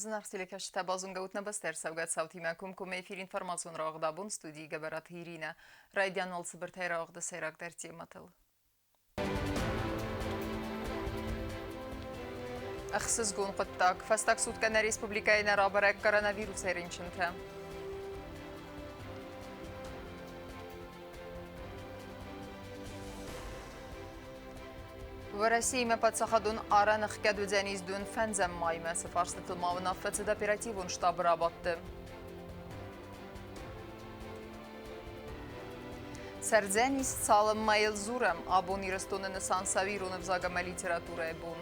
Зынаргъ телекӕсджытӕ, базонгӕ ут нӕ бӕстӕ ӕрцӕугӕ цаутимӕ комкоммӕ эфир информацион рауагъд абон студийы Гӕбӕраты Иринӕ. Райдиан уал цыбыртӕй рауагъды сӕйрагдӕр темӕтыл. Ӕхсызгон хъуыддаг. Фӕстаг суткӕ нӕ республикӕйы нӕ рабӕрӕг коронавирусӕй рынчынтӕ. Уӕрӕсеимӕ паддзахадон арӕн ӕхгӕд уыдзӕнис дун фӕндзӕм маймӕ, цы фарстытыл ма уынаффӕ цыд оперативон штабы рабадты. Цӕрдзӕнис, цалынмӕ йыл дзурӕм, абон Ирыстоны нысан цӕуы ирон ӕвзаг ӕмӕ литературӕйы бон.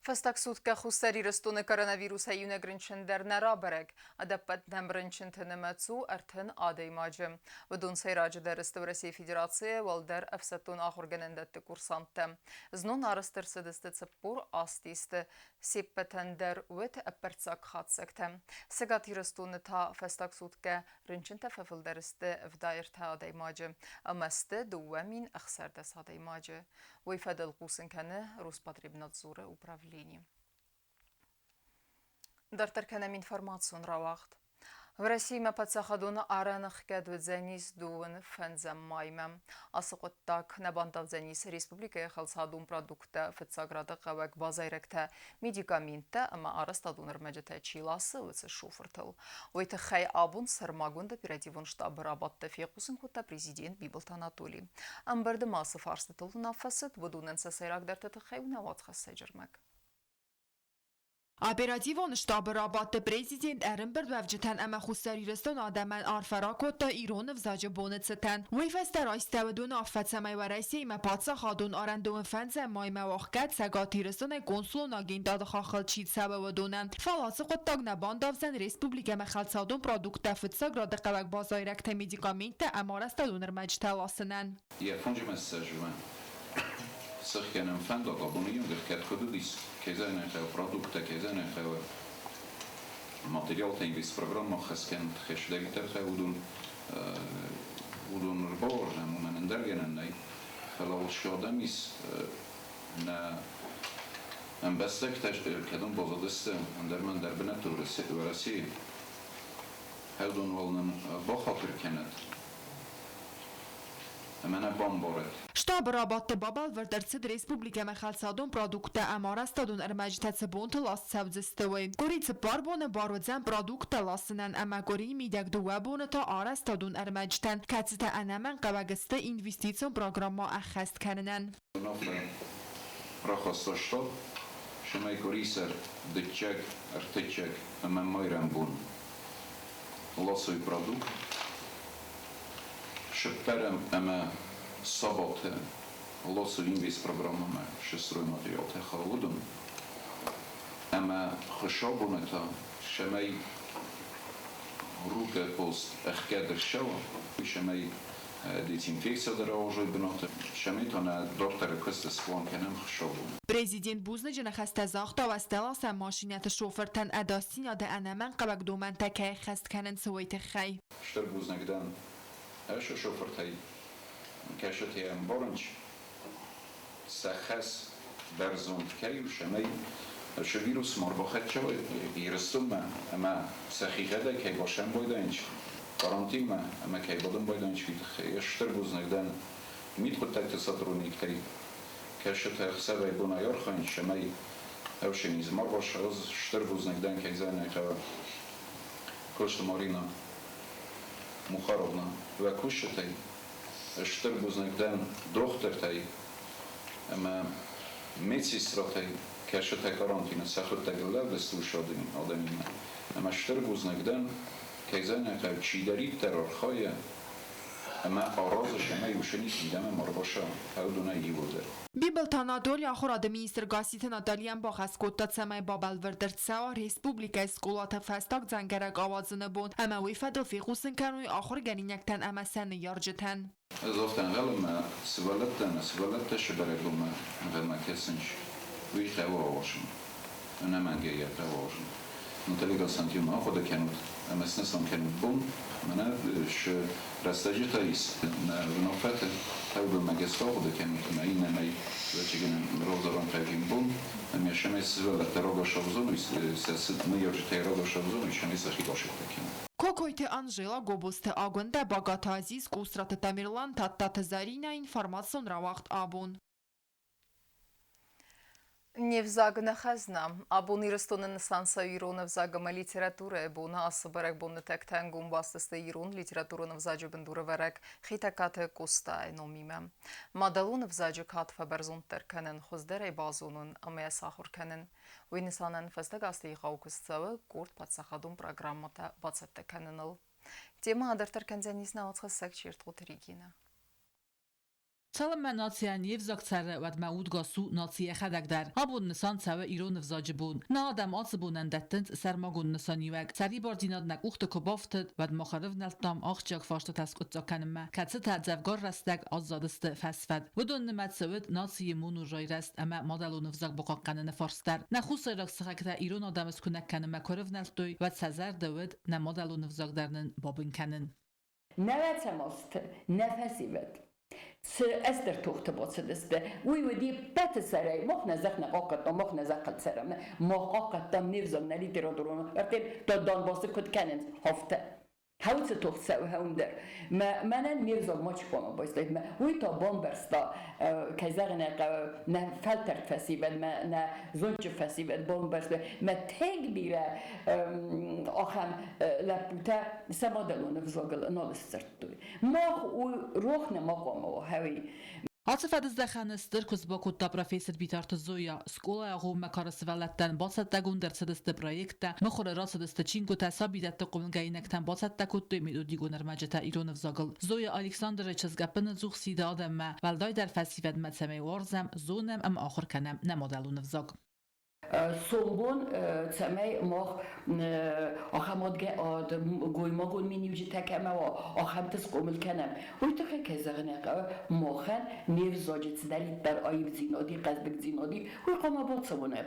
Фӕстаг суткӕ Хуссар Ирыстоны коронавирусӕй иунӕг рынчын дӕр нӕ рабӕрӕг. Ӕдӕппӕт нӕм рынчынты нымӕц у 30 адӕймаджы. Уыдон сӕйраджыдӕр сты Уӕрӕсейы Федерацийы уӕлдӕр ӕфсӕддон ахуыргӕнӕндӕтты курсанттӕ. Знон арӕзт ӕрцыдысты 40 тесты. Се ппӕтӕн дӕр уыд ӕппӕрццаг хатдзӕгтӕ. Цӕгат Ирыстоны та фӕстаг суткӕ рынчынтӕ фӕфылдӕр сты 73 адӕймаджы ӕмӕ сты 2016 адӕймаджы. Уый фӕдыл хъусын кӕны Роспотребнадзоры управлени. Дарддӕр кӕнӕм информацион рауагъд. Уӕрӕсеимӕ паддзахадон арӕн ӕхгӕд уыдзӕнис дыууын фӕндзӕм маймӕ. Ацы хъуыддаг нӕ бандавдзӕнис республикӕйы хӕлцадон продукттӕ, фыццаграды хъӕуӕг базайрӕгтӕ, медикаменттӕ ӕмӕ арӕзтадон ӕрмӕджытӕ чи ласы, уыцы шофыртыл. Уый тыххӕй абон сӕрмагонд оперативон штабы рабадты фехъусын кодта президент Бибылты Анатоли. Ӕмбырды ма цы фарстытыл уынаффӕ цыд, уыдонӕн сӕ сӕйрагдӕрты тыххӕй у нӕ уацхӕссӕджы ӕрмӕг. Оперативон штабы рабадты президент ӕрӕмбырдуӕвджытӕн ӕмӕ Хуссар Ирыстоны адӕмӕн арфӕ ракодта ирон ӕвзаджы боны цытӕн. Уый фӕстӕ райстӕуыд уынаффӕ, цӕмӕй Уӕрӕсеимӕ паддзахадон арӕндоны фӕндзӕм маймӕ уӕхгӕд Цӕгат Ирыстонӕй консулон агентады хаххыл чи цӕуы, уыдонӕн. Фӕлӕ ацы хъуыддаг нӕ бандавдзӕн республикӕмӕ хӕлцадон продукттӕ, фыццаг рады хъӕуӕг базайрӕгтӕ, медикаменттӕ ӕмӕ арӕзтадон ӕрмӕджытӕ ласынӕн. Йӕ фынджымӕ ссӕжмӕ сыхгӕнӕн фӕндаг абоны онг ӕхгӕд куыд уыдис, кӕй зӕгъын ӕй хъӕуы, продукттӕ, кӕй зӕгъын ӕй хъӕуы, материалтӕ инвестпрограммӕ ӕххӕст кӕнын тыххӕй цыдӕриддӕр хъӕуы, уыдон ӕрбауарзӕм, уымӕн ӕндӕр гӕнӕн нӕй. Фӕлӕ уыцы адӕм ис, нӕ ӕмбӕстӕгтӕ кӕдон баззадысты ӕндӕр ӕмӕ ӕндӕр бынӕтты Уӕрӕсейы, уыдон уал нын бахатыр кӕнӕд. Ӕмӕ нӕ бамбарӕд. Штабы рабадты бабӕлвырд ӕрцыд республикӕмӕ хӕлцадон продукттӕ ӕмӕ арӕзтадон ӕрмӕджытӕ цы бонты ласт цӕудзысты, уый. Къуыри цыппар боны бар уыдзӕн продукттӕ ласынӕн ӕмӕ къуырийы мидӕг дыууӕ боны та арӕзтадон ӕрмӕджытӕн, кӕцытӕ ӕнӕмӕнгхъӕуӕг сты инвестицион программӕ ӕххӕст кӕнынӕн. Уынаффӕ рахаста штаб, цӕмӕй къуырисӕр, дыккаг, ӕртыккаг ӕмӕ майрӕмбон ласой продукт. Сыппӕрӕм ӕмӕ сабаты ласы инвестпрограммӕмӕ шы стройматериалтӕ хауы ӕмӕ хуыцаубоны та цӕмӕй Рукъы пост ӕхгӕд ӕрцӕуа, уый цӕмӕй дезинфекци дӕр ауадзой бынаты, цӕмӕй та нӕ дарддӕры куысты сплан кӕнӕм хуыцаубон. Президент бузныджы ныхӕстӕ загъта уӕзтӕласӕн машинӕты шофыртӕн ӕдасдзинады ӕнӕмӕнгхъӕуӕг домӕнтӕ кӕй ӕххӕст кӕнынц, уый тыххӕй. Стыр бузныг дӕн ӕсы шофыртӕй, кӕсытӕ ӕмбарынц, сӕ хӕс бӕрзонд кӕй у, цӕмӕй шы вирус ма рбахӕццӕ уой Ирыстонмӕ ӕмӕ сӕхигъӕдӕй кӕй басӕмбойдаинц карантинмӕ ӕмӕ кӕй бадын байдайынц, уый тыххӕй. Ӕз стыр бузныг дӕн мидхъуыддӕгты сотрудниктӕй, кӕсытӕ ӕхсӕвӕй-бонӕй архайынц, цӕмӕй ӕфсӕниз ма рбаса. Ӕз стыр бузныг дӕн, кӕй зӕгъын ӕй хъӕуы, Косты Марина Мухаровна, уӕ кусджытӕй стыр бузныг дӕн дохтыртӕй ӕмӕ медсестратӕй, кӕцытӕ карантины сӕхуыдтӕг лӕвдыст ус адӕмимӕ. Ӕмӕ стыр бузныг дӕн, кӕй зӕгъын чидӕриддӕр архайы ӕмӕ аразы, цӕмӕй уыцы низ мидӕмӕ ма рбаса, уыдонӕй иууылдӕр. Бибылты Анатоли ахуырады министр Гасситы Наталийӕн бахӕс кодта, цӕмӕй бабӕлвырд ӕрцӕуа республикӕйы скъолаты фӕстаг дзӕнгӕрӕг ауадзыны бон ӕмӕ уый фӕдыл фехъусын кӕной ахуыргӕнинӕгтӕн ӕмӕ сӕ ныййарджытӕн. Ӕз афтӕ ӕнхъӕлын, мӕ сывӕллӕттӕ ӕмӕ сывӕллӕттӕ сбӕрӕгбонмӕ ӕнхъӕлмӕ кӕсынц, уый хъӕуы ауазын. Ӕнӕмӕнгӕй йӕ хъӕуы ауазын. Наталья Константиновна, ахъуыды кӕнут ӕмӕ снысан кӕнут бон, мӕнӕ цы рӕстӕджытӕ ис нӕ уынаффӕты, уыдонмӕ гӕсгӕ ахъуыды кӕнут ӕмӕ иннӕмӕй ӕвӕццӕгӕн равзарӕм хъӕугин бон, ӕмӕ цӕмӕй сывӕллӕттӕ рагасӕвзоной, сӕ цыд ныййарджытӕй рагасӕвзоной, цӕмӕй сӕхи бацӕттӕ кӕной. Кокойты Анжела, Гобозты Агуындӕ, Багаты Азиз, Къусраты Тамерлан, Тадтаты Зӕринӕ информацион рауагъд абон. Не взаг нӕ хӕзна. Абон Ирыстоны нысан цӕуы ирон ӕвзаг ӕмӕ литературӕйы боны. Ацы бӕрӕгбоны тӕгтӕ ӕнгом баст сты ирон литературон ӕвзаджы бындурӕвӕрӕг Хетӕгкаты Къостайы номимӕ. Мадӕлон ӕвзаджы кад фӕбӕрзонддӕр кӕнын, хуыздӕр ӕй базонын ӕмӕ йӕ сахуыр кӕнын. Уый нысанӕн фӕстаг азты егъау куыст цӕуы къорд паддзахадон программӕтӕ бацӕттӕ кӕныныл. Темӕ адарддӕр кӕндзӕнис нӕ уацхӕссӕг Чертхъоты Регинӕ. Цалынмӕ нацийӕн йе взаг цӕры, уӕдмӕ удгас у наци йӕхӕдӕг дӕр. Абон нысан цӕуы ирон ӕвзаджы бон. Нӕ адӕм ацы бонӕн дӕттынц сӕрмагонд нысаниуӕг. Сӕрибардзинад нӕ къухты куы бафтыд, уӕд мах ӕрывнӕлдтам ахсджиаг фарстытӕ скъуыддзаг кӕнынмӕ, кӕцытӕ дзӕвгар рӕстӕг аззадысты фӕсфӕд. Уыдон нымӕцы уыд нацийы монон райрӕзт ӕмӕ мадӕлон ӕвзаг бахъахъхъӕныны фарст дӕр. Нӕ хуссайраг сыхӕгтӕ ирон адӕмы скуынӕг кӕнынмӕ куы ӕрывнӕлдтой, уӕд сӕ зӕрды уыд нӕ мадӕлон ӕвзаг дӕр нын бабын кӕнын. Нӕуӕдзӕм азты нӕ фӕсивӕд цы ӕстыр тохты бацыдысты, уый уыди ппӕты сӕрӕй. Мах нӕ зӕхх нӕ хъахъхъӕдтам, мах нӕ зӕххыл цӕрӕм, мах хъахъхъӕдтам не взаг, нӕ литературон ӕртӕ Донбассы куыд кӕнынц, афтӕ. Хӕуцы тох цӕуы хӕуын дӕр. Мӕнӕн ме взаг мачи хъуамӕ байстаид. Уый та бамбӕрста, кӕй зӕгъын ӕй хъӕуы, нӕ фӕлтӕрд фӕсивӕд, нӕ зондджын фӕсивӕд бамбӕрстой. Мӕ тынг бирӕ ахӕм лӕппутӕ сӕ мадӕлон ӕвзагыл нал сдзырдтой. Мах уый рох нӕма хъуамӕ уа, ӕви? Ацы фӕдыздӕхӕны стыр куыст бакодта профессор Битарты Зоя. Скъолайы агъоммӕ кары сывӕллӕттӕн бацӕттӕгонд ӕрцыдысты проекттӕ, мыхуыры рацыдысты чингуытӕ, сабидӕтты хъомылгӕнинӕгтӕн бацӕттӕ кодтой методикон ӕрмӕджытӕ ирон ӕвзагыл. Зоя Александры чызг ӕппынӕдзух сиды адӕммӕ, уӕлдайдӕр фӕсивӕдмӕ, цӕмӕй уарзӕм, зонӕм ӕмӕ ахуыр кӕнӕм нӕ мадӕлон ӕвзаг. Сомбон цӕмӕй мах ахӕм адгӕ гоймагон миниуджытӕ кӕмӕ уа, ахӕмты схъомыл кӕнӕм. Уый тыххӕй, кӕй зӕгъын ӕй хъӕуы, махӕн не взаджы цыдӕриддӕр аивдзинад и, хъӕздыгдзинад и, уый хъуамӕ бацӕуӕнӕм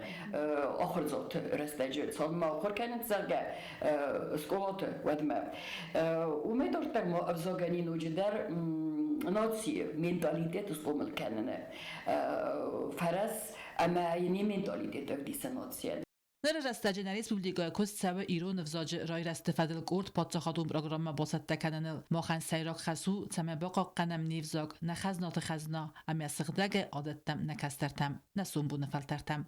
ахуырдзауты рӕстӕджы, цалынмӕ ахуыр кӕнынц, зӕгъгӕ, скъолаты, уӕдмӕ. Уымӕй дарддӕр ма ӕвзагӕн и ноджыдӕр нацийы менталитет схъомыл кӕныны фӕрӕз ӕмӕ йын йӕ менталитет ӕвдисы нацийӕн. Ныры рӕстӕджы нӕ республикӕйы куыст цӕуы ирон ӕвзаджы райрӕзты фӕдыл къорд паддзахадон программӕ бацӕттӕ кӕныныл. Махӕн сӕйраг хӕс у, цӕмӕй бахъахъхъӕнӕм не взаг, нӕ хӕзнаты хӕзна ӕмӕ сыгъдӕгӕй адӕттӕм нӕ кӕстӕртӕм, нӕ сомбоны фӕлтӕртӕм.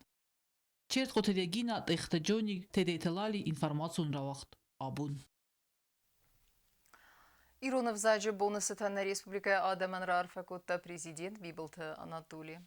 Чертхъоты Регина, Тъехты Джони, Тедеты Лали, информацион рауагъд абон. Ирон ӕвзаджы боны цытӕн нӕ республикӕйы адӕмӕн раарфӕ кодта президент Бибылты Анатоли.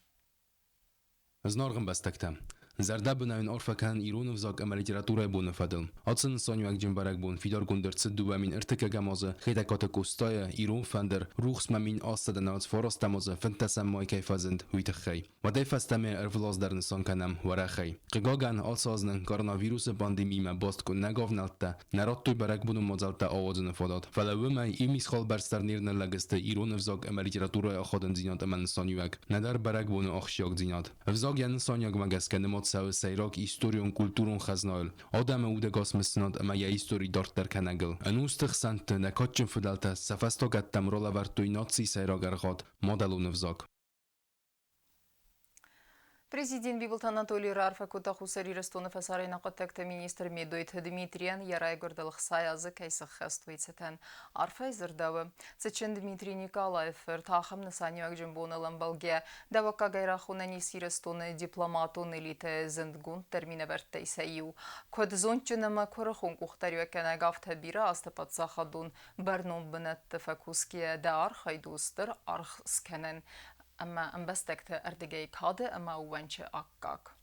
Зынаргъ ӕмбӕстӕгтӕ! Зӕрдӕбынӕй уын арфӕ кӕнын ирон ӕвзаг ӕмӕ литературӕйы боны фӕдыл. Ацы нысаниуӕгджын бӕрӕгбон фидаргонд ӕрцыд 2003 азы Хетӕгкаты Къостайы Ирон фӕндыр рухсмӕ 1899 азы 15 май кӕй фӕзынд, уый тыххӕй. Уӕдӕй фӕстӕмӕ ӕрвылаз дӕр нысан кӕнӕм уӕрӕхӕй. Хъыгагӕн, ацы аз нын коронавирусы пандемиимӕ баст куы нӕ авнӕлдта, нӕ радтой бӕрӕгбонон мадзӕлттӕ ауадзыны фадат, фӕлӕ уымӕй иу мисхал бӕрц дӕр не рныллӕг сты ирон ӕвзаг ӕмӕ литературӕйы ахадындзинад ӕмӕ нысаниуӕг, нӕдӕр бӕрӕгбоны ахсджиагдзинад. Ӕвзаг йӕ нысаниуӕгмӕ гӕсгӕ нымад цӕуы сӕйраг историон-культурон хӕзнайыл, адӕмы удӕгас мысынад ӕмӕ йӕ истори дарддӕр кӕнӕгыл. Ӕнусты хсӕнты нӕ кадджын фыдӕлтӕ сӕ фӕстагӕттӕм ралӕвӕрдтой нацийы сӕйраг ӕргъад – мадӕлон ӕвзаг. Президент Бибылты Анатолий раарфӕ кодта Хуссар Ирыстоны фӕсарӕйнаг хъуыддӕгты министр Медойты Дмитрийӕн йӕ райгуырдыл ӕхсай азы кӕй сӕххӕст, уый цытӕн. Арфӕйы дзырдӕуы, Цытджын Дмитрий Николаев фырт ахӕм нысаниуӕгджын боныл ӕмбӕлгӕ давӕггагӕй рахонӕн ис Ирыстоны дипломатон элитӕйы зындгонддӕр минӕвӕрттӕй сӕ иу. Куыд зондджын ӕмӕ куырыхон къухдариуӕггӕнӕг, афтӕ бирӕ азты паддзахадон бӕрнон бынӕтты фӕкусгӕйӕ дӕ архайд у стыр аргъ скӕнӕн ӕмӕ ӕмбӕстӕгты ӕрдыгӕй кады ӕмӕ ӕууӕнчы аккаг.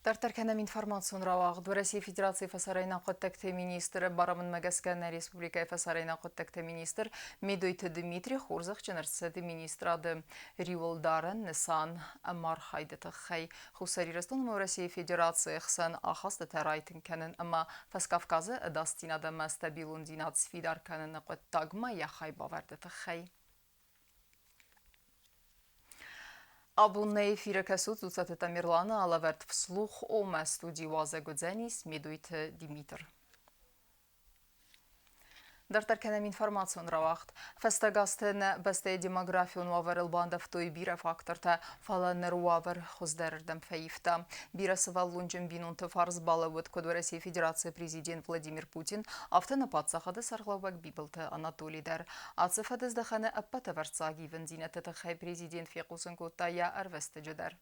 Дарддӕр кӕнӕм информацион рауагъд. Уӕрӕсейы Федерацийы фӕсарӕйнаг хъуыддӕгты министры барамындмӕ гӕсгӕ нӕ республикӕйы фӕсарӕйнаг хъуыддӕгты министр Медойты Дмитрий хорзӕхджын ӕрцыд министрады риуылдарӕн нысан ӕмархайды тыххӕй. Хуссар Ирыстон ӕмӕ Уӕрӕсейы Федерацийы хсӕн ахастытӕ райтынг кӕнын ӕмӕ Фӕскавказы ӕдасдзинад ӕмӕ стабилондзинад сфидар кӕныны хъуыддагмӕ йӕ хайбавӕрды тыххӕй. Абон нӕ эфиры кӕсут Дзуццаты Тамерланы алӕвӕрд «Вслух» омӕ студийы уазӕг уыдзӕнис Медойты Димитр. Дарддӕр кӕнӕм информацион рауагъд. Фӕстаг азты нӕ бӕстӕйы демографион уавӕрыл бандӕвтой бирӕ фактортӕ, фӕлӕ ныр уавӕр хуыздӕрырдӕм фӕивта. Бирӕ сывӕллонджын бинонты фарс балӕууыд куыд Уӕрӕсейы Федерацийы президент Владимир Путин, афтӕ нӕ паддзахады сӕргълӕууӕг Бибылты Анатоли дӕр. Ацы фӕдыздӕхӕны ӕппӕт ӕвӕрццаг ивындзинӕдты тыххӕй президент фехъусын кодта йӕ ӕрвыстӕджы дӕр.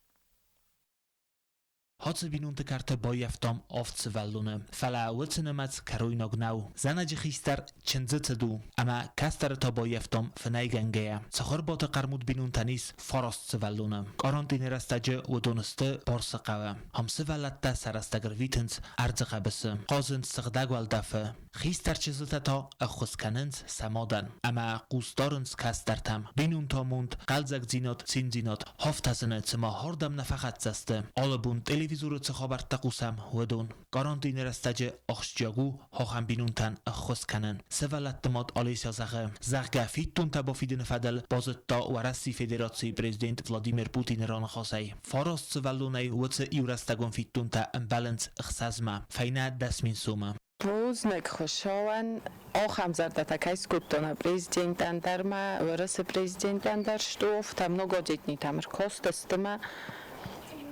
Ацы бинонты кӕрты баййӕфтам авд сывӕллоны, фӕлӕ уыцы нымӕц кӕройнаг нӕу. Зӕнӕджы хистӕр чындзы цыд у, ӕмӕ кӕстӕры та баййӕфтам фынӕйгӕнгӕйӕ. Цыхуырбаты хъӕрмуд бинонтӕн ис фараст сывӕллоны. Карантины рӕстӕджы уыдон сты Барсы хъӕуы. Ам сывӕллӕттӕ сӕ рӕстӕг ӕрвитынц ӕрдзы хъӕбысы, хъазынц сыгъдӕг уӕлдӕфы. Хистӕр чызджытӕ та ӕххуыс кӕнынц сӕ мадӕн ӕмӕ хъус дарынц кӕстӕртӕм. Бинонты амонд, хъӕлдзӕгдзинад, циндзинад афтӕ зыны, цыма ардӕм нӕ фӕхӕццӕ сты. Алы бон телевизоры цы хабӕрттӕ хъусӕм, уыдон. Карантины рӕстӕджы ахсджиаг у ахӕм бинонтӕн ӕххуыс кӕнын. Сывӕллӕтты мад Олеся зӕгъы, зӕгъгӕ, фиддонтӕ бафидыны фӕдыл базыдта Уӕрӕсейы Федерацийы президент Владимир Путины раныхасӕй. Фараст сывӕллонӕй уыцы иурӕстӕгон фиддонтӕ ӕмбӕлынц ӕхсӕзмӕ, фӕйнӕ 10 000 сомы. Бузныг Хуыцауӕн, ахӕм зӕрдӕтӕ кӕй скодтон нӕ президентӕн дӕр ма, Уӕрӕсе президентӕн дӕр сты, афтӕ многодетнитӕм ӕркастысты ма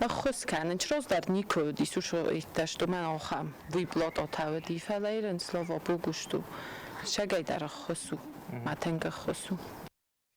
ӕххуыс кӕнын. Чырос дӕр никуы уыдис, уыцы сты мӕн ахӕм выплататӕ уыди, фӕлӕ ирын слава богу, что сӕгӕй дӕр ӕххуыс у, ма тынг ӕххуыс у.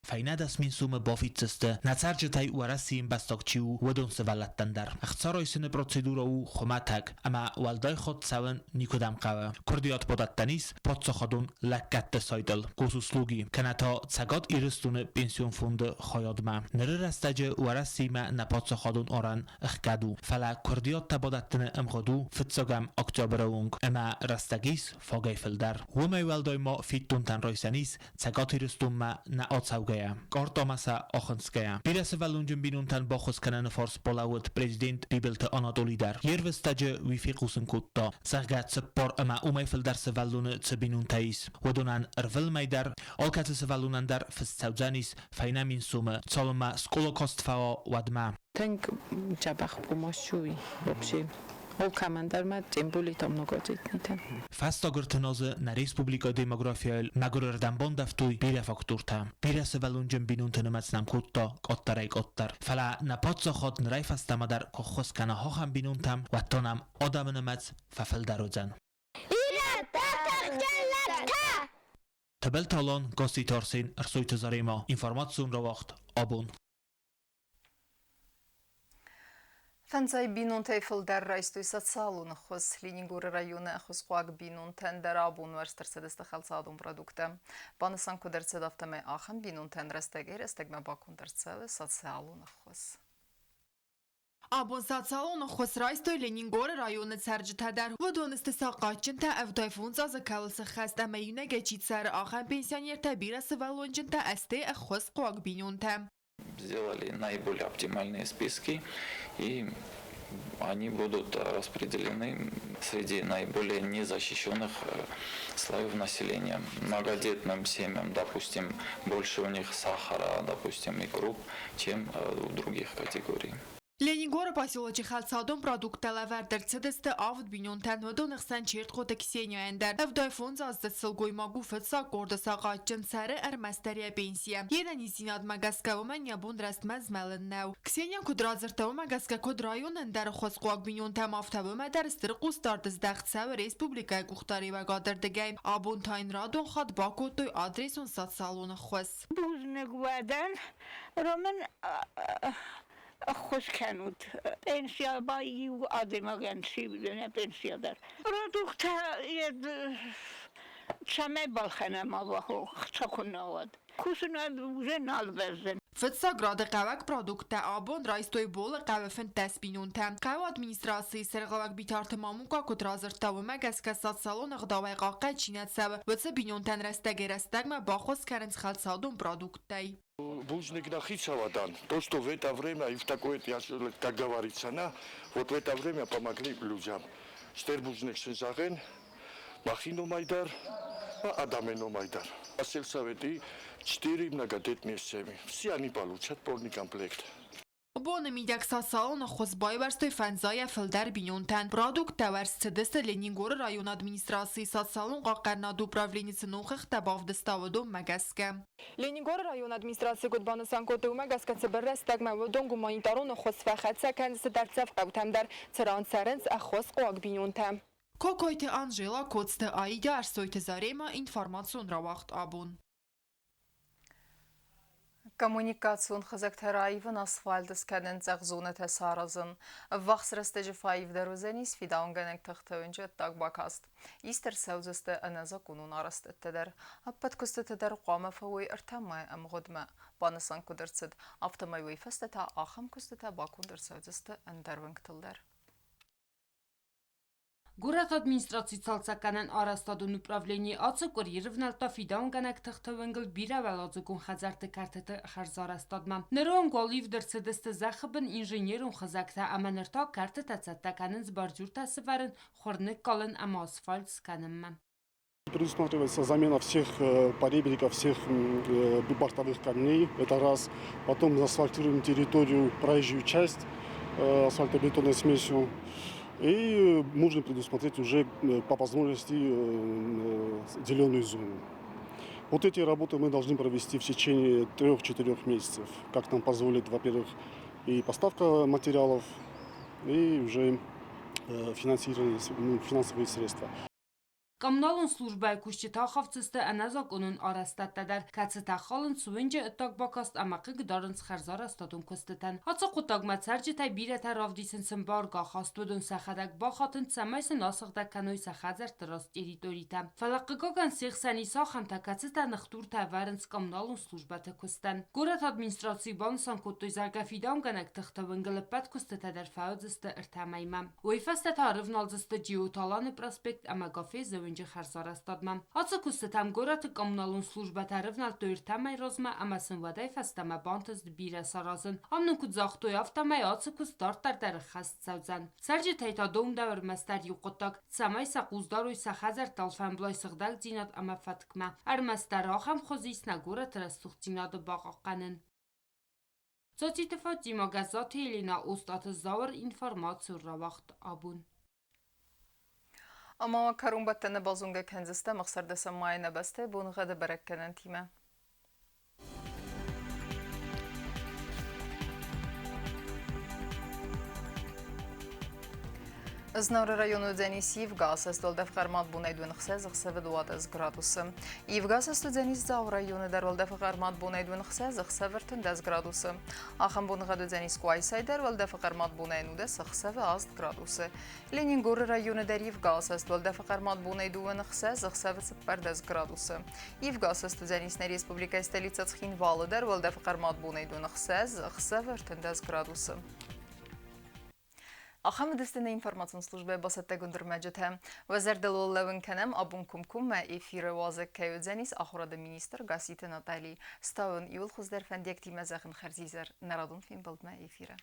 Фӕйнӕ 10 000 сомы бафиддзысты, нӕ цӕрджытӕй Уӕрӕсейы ӕмбӕстаг чи у, уыдон сывӕллӕттӕн дӕр. Ӕхца райсыны процедурӕ у хуымӕтӕг ӕмӕ уӕлдай хатт цӕуын никуыдӕм хъӕуы. Куырдиат бадӕттӕн ис паддзахадон лӕггӕдты сайтыл Госуслуги кӕнӕ та Цӕгат Ирыстоны пенсион фонды хайадмӕ. Ныры рӕстӕджы Уӕрӕсеимӕ нӕ паддзахадон арӕн ӕхгӕд у, фӕлӕ куырдиӕттӕ бадӕттыны ӕмгъуыд у фыццӕгӕм октябры онг ӕмӕ рӕстӕг ис фагӕй фылдӕр. Уымӕй уӕлдай ма фиддонтӕн райсӕн ис Цӕгат Ирыстонмӕ нӕ ацӕугӕйӕ, къордтамӕ сӕ ахынцгӕйӕ. Бирӕсывӕллонджын бинонтӕн баххуыс кӕныны фарс балӕууыд президент Бибылты Анатоли дӕр. Йе рвыстӕджы уый фехъусын кодта, зӕгъгӕ, цыппар ӕмӕ уымӕй фылдӕр сывӕллоны цы бинонтӕ ис, уыдонӕн ӕрвылмӕй дӕр алкӕцы сывӕллонӕн дӕр фыст цӕудзӕнис фӕйнӕ мин сомы, цалынмӕ скъола каст фӕуа, уӕдмӕ. Тынг дзӕбӕх помощь у вообще. Алкӕмӕн дӕр ма тем более там многодетнитӕн. Фӕстаг ӕртын азы нӕ республикӕйы демографийӕйыл мӕгуырырдӕм бандӕвтой бирӕ фактортӕ. Бирӕ сывӕллонджын бинонты нымӕц нӕм кодта къаддӕрӕй-къаддӕр. Фӕлӕ нӕ паддзахад нырӕй фӕстӕмӕ дӕр куы ӕххуыс кӕна ахӕм бинонтӕм, уӕд та нӕм адӕмы нымӕц фӕфылдӕр уыдзӕн. Ирӕттӕ тыхджын лӕгтӕ! Тыбылты Алан, Гасситы Арсен, Ӕрсойты Заремӕ. Информацион рауагъд абон. Фӕндзай бинонтӕй фылдӕр райстой социалон ӕххуыс. Ленингоры районы ӕххуысхъуаг бинонтӕн дӕр абон уӕрст ӕрцыдысты хӕлцадон продукттӕ. Банысан куыд ӕрцыд, афтӕмӕй ахӕм бинонтӕн рӕстӕгӕй-рӕстӕгмӕ баконд ӕрцӕуы социалон ӕххуыс. Абон социалон ӕххуыс райстой Ленингоры районы цӕрджытӕ дӕр. Уыдон сты сахъатджынтӕ, 75 азы кӕуыл сыххӕст ӕмӕ иунӕгӕй чи цӕры, ахӕм пенсионертӕ, бирӕсывӕллонджынтӕ, ӕстӕй ӕххуысхъуаг бинонтӕ. Сделали наиболее оптимальные списки, и они будут распределены среди наиболее незащищенных слоев населения. Многодетным семьям, допустим, больше у них сахара, допустим, и круп, чем у других категорий. Ленингоры поселочы хӕлцадон продукттӕ лӕвӕрд ӕрцыдысты авд бинонтӕн, уыдоны хсӕн Чертхъоты Ксенияйӕн дӕр. 75-аздзыд сылгоймаг у фыццаг къорды сахъатджын, цӕры ӕрмӕстдӕр йӕ пенсийӕ. Йе нӕниздзинадмӕ гӕсгӕ уымӕн йӕ бон рӕстмӕ змӕлын нӕу. Ксения куыд радзырдта, уымӕ гӕсгӕ куыд районы ӕндӕр ӕххуысхъуаг бинонтӕм, афтӕ уымӕ дӕр стыр хъусдард здӕхт цӕуы республикӕйы къухдариуӕгады ӕрдыгӕй. Абон та йын радон хатт бакодтой адресон социалон ӕххуыс. Бузныг уӕ дӕн, Роман ӕххуыс кӕнут. Пенсия ба иу адӕймагӕн сивдзынӕ пенсия дӕр. Продукттӕ цӕмӕй балхӕнӕм аллахо, хца куы нӕ уӕд. Кусынад уже нал бӕззын. Фыццаг рады хъӕуӕг продукттӕ абон райстой Болы хъӕуы 15 бинонтӕ. Хъӕуы администрацийы сӕргълӕууӕг Битарты Мамука куыд радзырдта, уымӕ гӕсгӕ социалон ӕгъдауӕй хъахъхъӕд чи нӕ цӕуы, уыцы бинонтӕн рӕстӕгӕй-рӕстӕгмӕ баххуыс кӕнынц хӕлцадон продукттӕй. Бузныг нӕ хицауадӕн, то, что в это время и в такое, как говорится, на, вот в это время помогли людям. Стыр бузныг сын зӕгъын, мӕхи номӕй дӕр, адӕмы номӕй дӕр. Сельсоветы четыре многодетные семьи. Все они получат полный комплект. Боны мидӕг социалон ӕххуыс байуӕрстой фӕндзайӕ фылдӕр бинонтӕн. Продукттӕ уӕрст цыдысты Ленингоры районы администрацийы социалон хъахъхъӕнынады управлени цы ногхыгъдтӕ бавдыста, уыдонмӕ гӕсгӕ. Ленингоры районы администрацийы куыд банысан кодтой, уымӕ гӕсгӕ цыбыр рӕстӕгмӕ уыдон гуманитарон ӕххуыс фӕхӕццӕ кӕндзысты дӕрддзӕф хъӕутӕм дӕр, цыран цӕрынц ӕххуысхъуаг бинонтӕ. Кокойты Анжела, Коцты Аидӕ, Ӕрсойты Заремӕ, информацион рауагъд абон. Коммуникацион хызӕгтӕ раивын, асфальт скӕнын, цъӕх зонӕтӕ саразын. Ӕввахс рӕстӕджы фӕивдӕр уыдзӕнис фидауынгӕнӕг тыхты уынджы ӕддаг бакаст. Ист ӕрцӕудзысты ӕнӕзакъонон арӕзтӕдтӕ дӕр. Ӕппӕт куыстытӕ дӕр хъуамӕ фӕуой ӕртӕ мӕйы ӕмгъуыдмӕ. Банысан куыд ӕрцыд, афтӕмӕй уый фӕстӕ та ахӕм куыстытӕ баконд ӕрцӕудзысты ӕндӕр уынгтыл дӕр. Горӕты администрацийы цалцӕггӕнӕн арӕзтадон управлени ацы къуыри рывнӕлдта фидауынгӕнӕг тыхты уынгыл бирӕуӕладзыгон хӕдзӕртты кӕртыты хӕрзарӕзтадмӕ. Ныры онг уал ивд ӕрцыдысты зӕххы бын инженерон хызӕгтӕ ӕмӕ ныр та кӕртытӕ цӕттӕ кӕнынц бордюртӕ сывӕрын, хуыр ныккалын ӕмӕ асфальт скӕнынмӕ. Предусматривается замена всех поребриков, всех бортовых камней, это раз. Потом заасфальтируем территорию, проезжую часть асфальтобетонной смесью. И можно предусмотреть уже по возможности зеленую зону. Вот эти работы мы должны провести в течение 3-4 месяцев, как нам позволит, во-первых, и поставка материалов, и уже финансирование, ну, финансовые средства. Коммуналон службӕйы кусджытӕ ахафдзысты ӕнӕзакъонон арӕзтӕдтӕ дӕр, кӕцытӕ халынц уынджы ӕддаг бакаст ӕмӕ хъыг дарынц хӕрзарӕзтадон куыстытӕн. Ацы хъуыддагмӕ цӕрджытӕй бирӕтӕ равдисынц ӕмбаргӕ ахаст, уыдон сӕхӕдӕг бахатынц, цӕмӕй сын асыгъдӕг кӕной сӕ хӕдзӕртты раз территоритӕ. Фӕлӕ хъыгагӕн се хсӕн ис ахӕмтӕ, кӕцытӕ ныхдуртӕ ӕвӕрынц коммуналон службӕты куыстӕн. Горӕты администрацийы банысан кодтой, зӕгъгӕ, фидауынгӕнӕг тыхты уынгыл ӕппӕт куыстытӕ дӕр фӕуыдзысты ӕртӕ мӕймӕ. Уый фӕстӕ та ӕрывналдзысты Джиоталаны проспект ӕмӕ Гафезы уынджы хӕрзарӕзтадмӕ. Ацы куыстытӕм горӕты коммуналон службӕтӕ ӕрывнӕлдтой ӕртӕ мӕй размӕ ӕмӕ сын уӕдӕй фӕстӕмӕ бантыст бирӕ саразын. Ам нын куыд загътой, афтӕмӕй ацы куыст дарддӕр дӕр ӕххӕст цӕудзӕн. Цӕрджытӕй та домдӕуы ӕрмӕстдӕр иу хъуыддаг, цӕмӕй сӕ хъус дарой сӕ хӕдзӕртты алфӕмблай сыгъдӕгдзинад ӕмӕ фӕткмӕ. Ӕрмӕстдӕр ахӕм хуыз ис нӕ горӕты рӕсугъддзинады бахъахъхъӕнын. Цоциты Фатимӕ, Гӕззаты Еленӕ, Остъаты Зауыр информацион рауагъд абон. Ӕмӕ кӕронбӕттӕны базонгӕ кӕндзыстӕм ӕхсӕрдӕсӕм майы нӕ бӕстӕйы боныгъӕды бӕрӕггӕнӕнтимӕ. Знауыры районы уыдзӕнис ивгӕ, асӕст уӕлдӕф хъӕрмад бонӕй дыууын ӕхсӕз, ӕхсӕвы 12 градусы. Ивгӕ асӕст уыдзӕнис Дзауы районы дӕр уӕлдӕфы хъӕрмад бонӕй дыууын ӕхсӕз, ӕхсӕвы 13 градусы. Ахӕм боныгъӕд уыдзӕнис Къуайсайы дӕр уӕлдӕфы хъӕрмад бонӕй 19, ӕхсӕвы 8 градусы. Ленингоры районы дӕр ивгӕ асӕст уӕлдӕфы хъӕрмад бонӕй дыууын ӕхсӕз, ӕхсӕвы 14 градусы. Ивгӕ асӕст уыдзӕнис нӕ республикӕйы столицӕ Цхинвалы дӕр уӕлдӕфы хъӕрмад бонӕй дыууын ӕхсӕз, ӕхсӕвы 13 градусы. Ахӕм уыдысты нӕ информацион службӕйы бацӕттӕгонд ӕрмӕджытӕ. Уӕ зӕрдыл уыл лӕууын кӕнӕм, абон комкоммӕ эфиры уазӕг кӕй уыдзӕнис ахуырады министр Гасситы Натали. Стауын иууыл хуыздӕр фӕндиӕгтимӕ зӕгъын хӕрзизӕр нӕ радон фембӕлдмӕ эфиры.